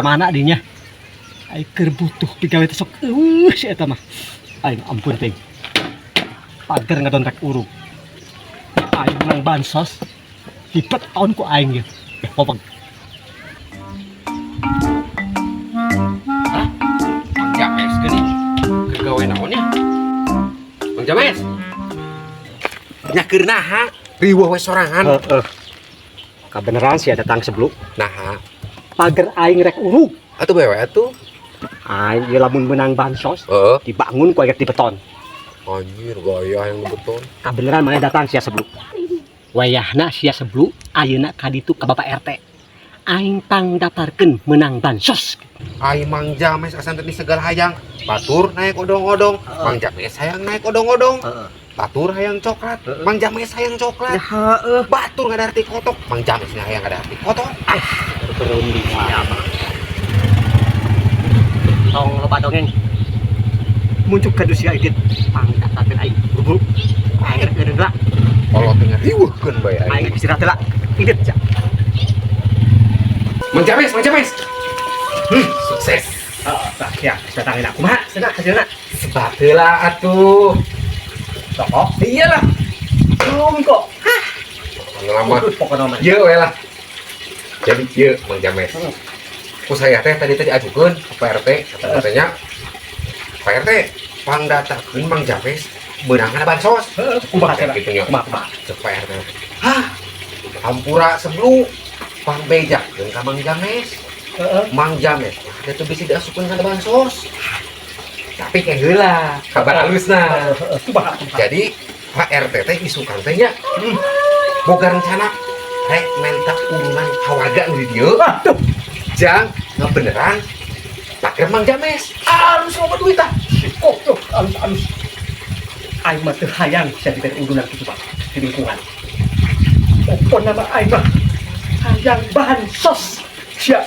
Ka mana dinya? Aing keur butuh pigawe teh sok euweuh si eta mah. Aing ampun teuing. Pager ngadon rek urug. Aing menang bansos. Dibeton ku aing ieu. Eh, popeng. Hah? Mang James geuning. Keur gawe naon nya? Mang James. Nya keur naha? Riweuh we sorangan. Heeh. Kabeneran sih datang sebelum Naha? Pager aing rek urug. Atuh bewe atuh. Aing ieu lamun menang bansos dibangun ku aing di beton. Anjir, gaya yang beton. Kabeneran mana datang sia sebelum. Wayahna sia sebelum ayeuna ka ditu ka Bapak RT. Aing tang daftarkeun menang bansos. Ai Mang James asan teh segala hayang. Batur naik odong-odong. Mang James hayang naik odong-odong. Batur hayang coklat. Mang James hayang coklat. Ya heeh. Batur ngadarti kotok. Mang James hayang ngadarti kotok. Ah, Berunding sia mah. Tong loba dongeng. Muncul ka sia idit pang daftarkeun aing. Buru-buru. Aing rek eureun lah. Kolot teh ngariweuhkeun bae aing. Aing istirahat heula. Idit sia. Mang James, Mang James. Sukses. Heeh, tah ya, datangin aku mah. Cenah hasilna. Sebat heula atuh. Sok. Iyalah. Belum kok. Lama. Pokoknya mah. Ieu we lah. Jadi ieu Mang James. Ku saya teh tadi tadi ajukeun ke Pak RT, katanya Pak RT pangdaftarkeun Mang James meunangan bansos. Heeh, kumaha cenah? Gitu nya. Kumaha kumaha? Cek Pak RT. Hah? Hampura sebelum pangbejakeun ka Mang James. Mang James mah ada tuh bisa diasupkeun kana bansos. Tapi kayak heula, kabar halusna. Heeh, kumaha kumaha? Jadi Pak RT teh isukan teh nya boga rencana rek menta urunan ka warga nu di dieu Aduh, jang ngebeneran pager Mang James. Alus loba duit tah. Kok tuh alus alus. Aing mah teu hayang sia diberi urunan kitu Pak di lingkungan. Pokona mah aing mah hayang bansos. Sia.